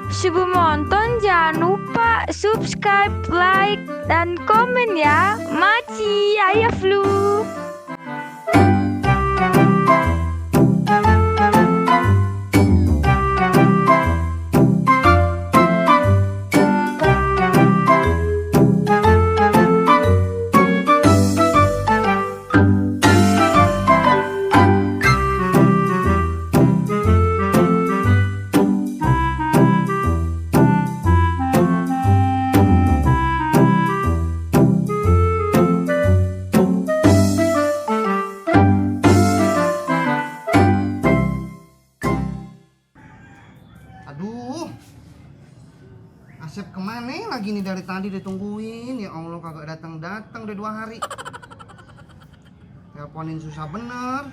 Sebelum nonton jangan lupa subscribe, like, dan komen ya. Maci, ayah flu. Aduh, Asep kemana lagi nih dari tadi ditungguin. Ya Allah, kagak datang-datang udah 2 hari. Teleponin susah bener.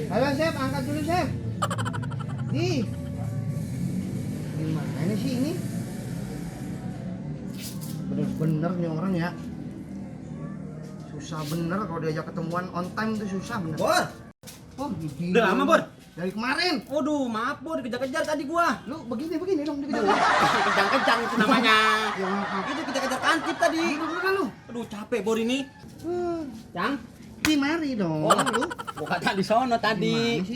Halo Sep, angkat dulu Sep. Nih, gimana sih ini? Bener-bener nih orang ya. Susah bener kalau diajak ketemuan on time tuh susah bener. Bor, Oh, udah lama Bor. dari kemarin. Waduh, maaf Bor, dikejar-kejar tadi gua. Lu begini dong dikejar. Kejang-kejang itu namanya. Ya maaf. Itu kita kejar kantip tadi. Udah lu. Aduh, capek Bor ini. Cang, Di mari dong, oh, lu. gua kata di sono tadi. Gimana sih?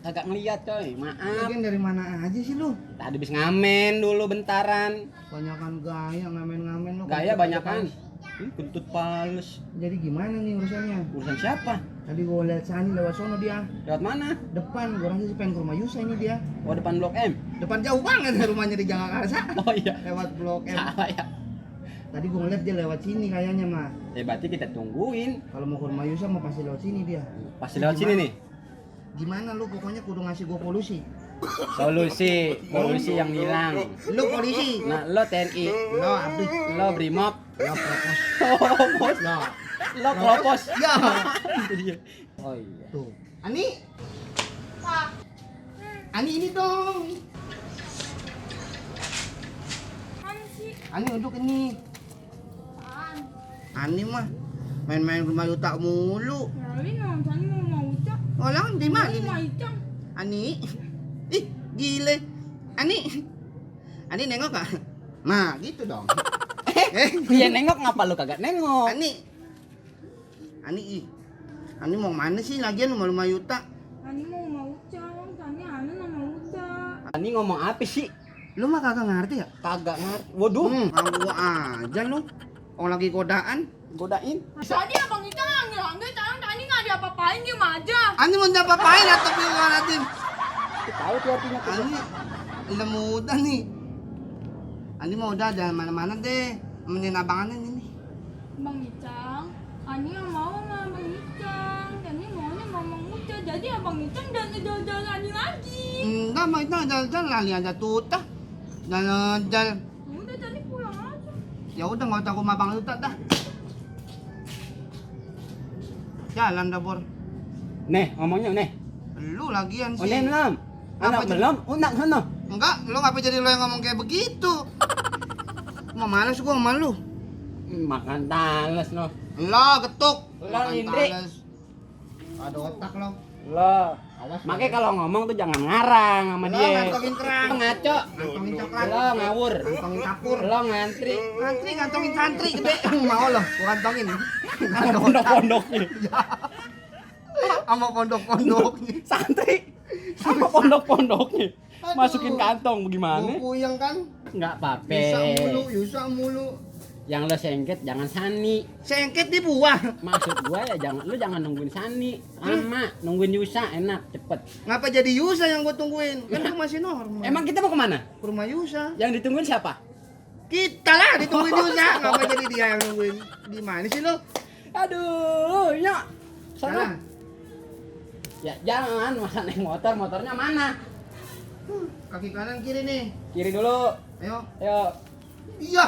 Kagak ngeliat coy. Maaf. Lagian dari mana aja sih lu? Tadi habis ngamen dulu bentaran. Banyakan gaya, ngamen-ngamen lu. Gaya banyakan. Kentut pales. Jadi gimana nih urusannya? Urusan siapa? Tadi gua lihat Sani lewat sono dia. Lewat mana? Depan, gua rasa sih pengen ke rumah Yusa ini dia. Oh, depan Blok M. Depan jauh banget rumahnya di Jakarta. Oh iya. Lewat Blok M. Salah ya. Tadi gua ngeliat dia lewat sini kayaknya mah. Ya berarti kita tungguin. Kalau mau ke rumah Yusa mau pasti lewat sini dia. Pasti lewat sini nih. Gimana lu pokoknya kudu ngasih gua polusi. Polusi yang hilang. Lu polisi. Nah, lo TNI, Lo abdi. lo Brimob, Lo propos. oh, bos, Lo. lo Kropos. Ya. Itu dia. Oh iya. Tuh. Ani. Ani ini dong. Ani duduk ini. Ani mah main-main rumah Yuta mulu. Orang di mana ini? Ani. Ih, gile. Ani. Ani nengok gak? Nah, gitu dong. Iya nengok ngapa lu kagak nengok? Ani. Ani ih. Ani mau mana sih lagian rumah Yuta? Ini ngomong apa sih? Lu mah kagak ngerti ya? Kagak ngerti. Waduh, Aku aja lu. Orang lagi godaan. godain. Tadi abang itu ngambil tangan tadi nggak diapa-apain diem aja. Ani mau apa-apain atau nanti? Tahu tuh artinya. Ani udah muda nih. Ani mau udah jangan mana-mana deh. Temenin abangan ini. Bang Icang, Ani yang mau sama Bang Icang, Ani maunya sama Bang Uca. Jadi abang Icang dan jalan-jalan Ani lagi. Enggak, mau itu jalan-jalan lali aja tutah. Jalan-jalan. Udah jadi pulang aja. Ya udah nggak usah rumah Bang Yuta dah. Jalan dah Bor. Nih, ngomongnya nih. Lu lagian Oh, sih. nih belum. Apa Anak jadi? belum? Unak sono. Enggak, lu ngapa jadi lu yang ngomong kayak begitu? Mau males gua sama lu. Makan tales no. Lo getuk. Lo, Makan Indri. tales. Ada otak lo. Lo. Awas. Makanya kalau ngomong tuh jangan ngarang sama Lo dia. ngantongin kerang. Lo ngaco. Ngantongin coklat. Lo ngawur. Ngantongin kapur. Lo ngantri. Ngantri ngantongin santri gede. Mau lo, gua kantongin. Ada otak. Pondok-pondoknya. Sama pondok-pondoknya. Santri. Sama pondok-pondoknya. Aduh. Masukin kantong bagaimana? Buku yang kan Enggak apa-apa. Yusa mulu. Yang lo sengket jangan Sani. Sengket di buah. Maksud gua ya jangan nungguin Sani. Lama nungguin Yusa enak cepet. Ngapa jadi Yusa yang gua tungguin? Kan gua masih normal. Emang kita mau kemana? ke rumah Yusa. Yang ditungguin siapa? Kita lah ditungguin Yusa. Ngapa jadi dia yang nungguin? Di mana sih lo? Aduh, nyok. Jalan. Sana. Ya jangan, masa naik motor, motornya mana? Kaki kanan kiri nih. Kiri dulu. Ayo. Ayo. Iya.